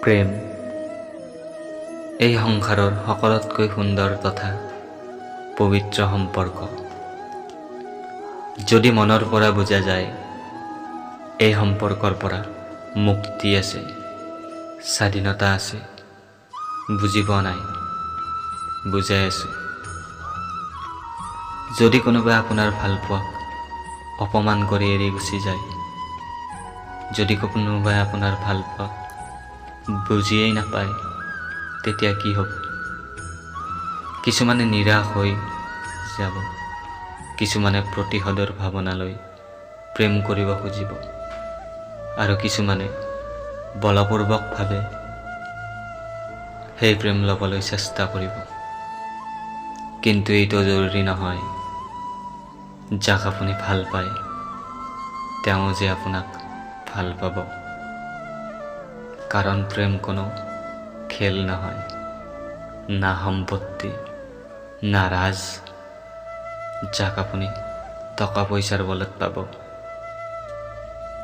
প্ৰেম এই সংসাৰৰ সকলোতকৈ সুন্দৰ তথা পবিত্ৰ সম্পৰ্ক। যদি মনৰ পৰা বুজা যায়, এই সম্পৰ্কৰ পৰা মুক্তি আছে, স্বাধীনতা আছে। বুজি পোৱা নাই? বুজাই আছোঁ। যদি কোনোবাই আপোনাৰ ভালপোৱাক অপমান কৰি এৰি গুচি যায়, যদি কোনোবাই আপোনাৰ ভালপোৱাক বুজিয়েই নাপায়, তেতিয়া কি হ'ব? কিছুমানে নিৰাশ হৈ যাব, কিছুমানে প্ৰতিশোধৰ ভাৱনা লৈ প্ৰেম কৰিব খুজিব আৰু কিছুমানে বলপূৰ্বকভাৱে সেই প্ৰেম ল'বলৈ চেষ্টা কৰিব। কিন্তু এইটো জৰুৰী নহয়, যাক আপুনি ভাল পায় তেওঁ যে আপোনাক ভাল পাব। কাৰণ প্ৰেম কোনো খেল নহয়, না সম্পত্তি, না ৰাজ, যাক আপুনি টকা পইচাৰ বলত পাব।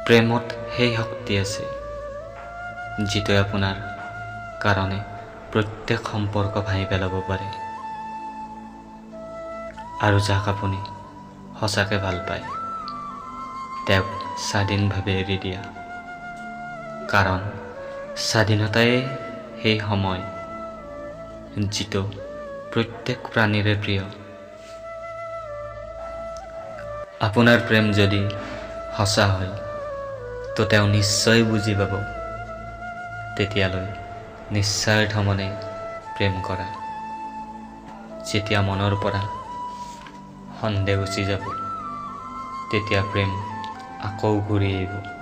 প্ৰেমত সেই শক্তি আছে, যিটোৱে আপোনাৰ কাৰণে প্ৰত্যেক সম্পৰ্ক ভাঙি পেলাব পাৰে। আৰু যাক আপুনি সঁচাকৈ ভাল পায়, তেওঁক স্বাধীনভাৱে এৰি দিয়া, কাৰণ স্বাধীনতাই সেই সময়, যিটো প্ৰত্যেক প্ৰাণীৰে প্ৰিয়। আপোনাৰ প্ৰেম যদি সঁচা হয়, তো তেওঁ নিশ্চয় বুজি পাব। তেতিয়ালৈ নিস্বাৰ্থ মনে প্ৰেম কৰা। যেতিয়া মনৰ পৰা সন্দেহ গুচি যাব, তেতিয়া প্ৰেম আকৌ ঘূৰি আহিব।